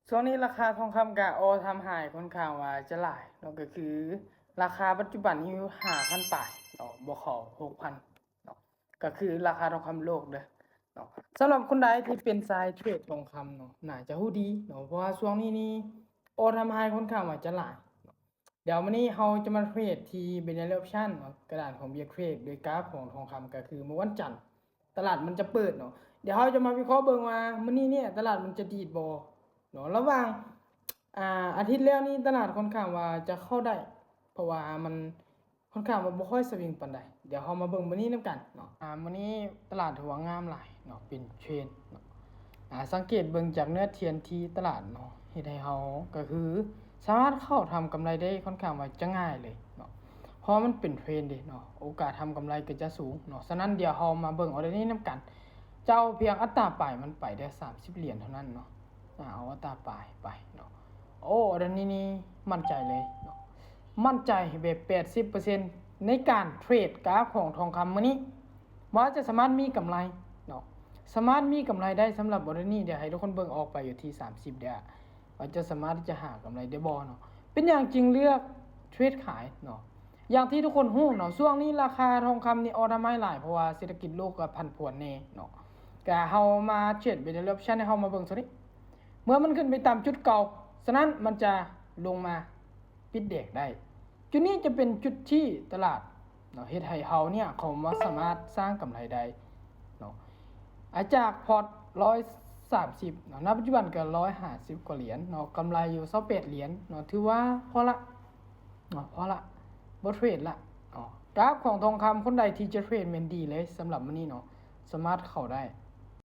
ຊ່ວງນີ້ລາຄາທອງຄຳກະອໍທຳໄຮຄ່ອນຂ້າງວ່າຈະຫຼາຍເນາະ ກໍຄືລາຄາປັດຈຸບັນຢູ່ຫ້າພັນປາຍເນາະ ບໍ່ເຂົ້າຫົກພັນເນາະ ກໍຄືລາຄາທອງຄຳໂລກເດີເນາະ. ສຳລັບຄົນໃດທີ່ເປັນສາຍເທຣດທອງຄຳເນາະ ໜ້າຈະຮູ້ດີເນາະ ເພາະວ່າຊ່ວງນີ້ນີ້ອໍທຳໄຮຄ່ອນຂ້າງວ່າຈະຫຼາຍເນາະ. ດຽວມື້ນີ້ເຮົາຈະມາເທຣດທີ່ Binary Option ເນາະ ກະດານຂອງ Biatrade ໂດຍກາຟຂອງທອງຄຳ ກໍຄືມື້ວັນຈັນ ຕະຫຼາດມັນຈະເປີດເນາະ. ດຽວເຮົາຈະມາວິເຄາະເບິ່ງວ່າມື້ນີ້ເນຍຕະຫຼາດມັນຈະດີດບໍ່ເນາະ. ລະຫວ່າງ ອາ ອາທິດແລ້ວນີ້ຕະຫຼາດຄ່ອນຂ້າງວ່າຈະເຂົ້າໄດ້ ເພາະວ່າມັນຄ່ອນຂ້າງວ່າບໍ່ຄ່ອຍສະວິງປານໃດ. ດຽວເຮົາມາເບິ່ງມື້ນີ້ນຳກັນເນາະ. ອາ ມື້ນີ້ຕະຫຼາດຖືວ່າງາມຫຼາຍເນາະ ເປັນເທຣນເນາະ. ອາ ສັງເກດເບິ່ງຈາກເນື້ອທຽນທີ່ຕະຫຼາດເນາະ ເຮັດໃຫ້ເຮົາ ກໍຄືສາມາດເຂົ້າທຳກຳໄລໄດ້ຄ່ອນຂ້າງວ່າຈະງ່າຍເລີຍເນາະ ເພາະມັນເປັນເທຣນເດ້ເນາະ ໂອກາດທຳກຳໄລກໍຈະສູງເນາະ. ສະນັ້ນດຽວເຮົາມາເບິ່ງອໍເດີນີ້ນຳກັນ. ຈະເອົາພຽງອັດຕາປາຍມັນໄປໄດ້ສາມສິບຫຼຽນເທົ່ານັ້ນເນາະ. ອາ ເອົາອັດຕາປາຍໄປເນາະ. ໂອ້ ອໍເດີນີ້ນີ້ໝັ້ນໃຈເລີຍເນາະ ໝັ້ນໃຈແບບແປດສິບເປີເຊັນ ໃນການເທຣດກາຟຂອງທອງຄຳມື້ນີ້ ວ່າຈະສາມາດມີກຳໄລເນາະ ສາມາດມີກຳໄລໄດ້. ສຳລັບອໍເດີນີ້ ດຽວໃຫ້ທຸກຄົນເບິ່ງອອກໄປຢູ່ທີ່ສາມສິບເດີ້ ວ່າຈະສາມາດທີ່ຈະຫາກຳໄລໄດ້ບໍ່ເນາະ. ເປັນຫຍັງຈຶ່ງເລືອກເທຣດຂາຍເນາະ? ຢ່າງທີ່ທຸກຄົນຮູ້ເນາະ ຊ່ວງນີ້ລາຄາທອງຄຳນີ້ອໍທຳໄຮຫຼາຍ ເພາະວ່າເສດຖະກິດໂລກກໍຜັນຜວນແດ່ເນາະ. ກະເຮົາມາເທຣດ Binary Option ໃຫ້ເຮົາມາເບິ່ງໂຊນີ້ ເມື່ອມັນຂຶ້ນໄປຕາມຈຸດເກົ່າ ສະນັ້ນມັນຈະລົງມາປິດແດງໄດ້. ຈຸດນີ້ຈະເປັນຈຸດທີ່ຕະຫຼາດເນາະ ເຮັດໃຫ້ເຮົາເນຍເຂົ້າມາສາມາດສ້າງກຳໄລໄດ້ເນາະ. ອາ ຈາກພອດຮ້ອຍສາມສິບເນາະ ນະປັດຈຸບັນກໍຮ້ອຍຫ້າສິບກວ່າຫຼຽນເນາະ ກຳໄລຢູ່ຊາວແປດຫຼຽນເນາະ ຖືວ່າພໍລະເນາະ ພໍລະ ບໍ່ເທຣດລະເນາະ. ກາຟຂອງທອງຄຳ ຄົນໃດທີ່ຈະເທຣດແມ່ນດີເລີຍສຳລັບມື້ນີ້ເນາະ ສາມາດເຂົ້າໄດ້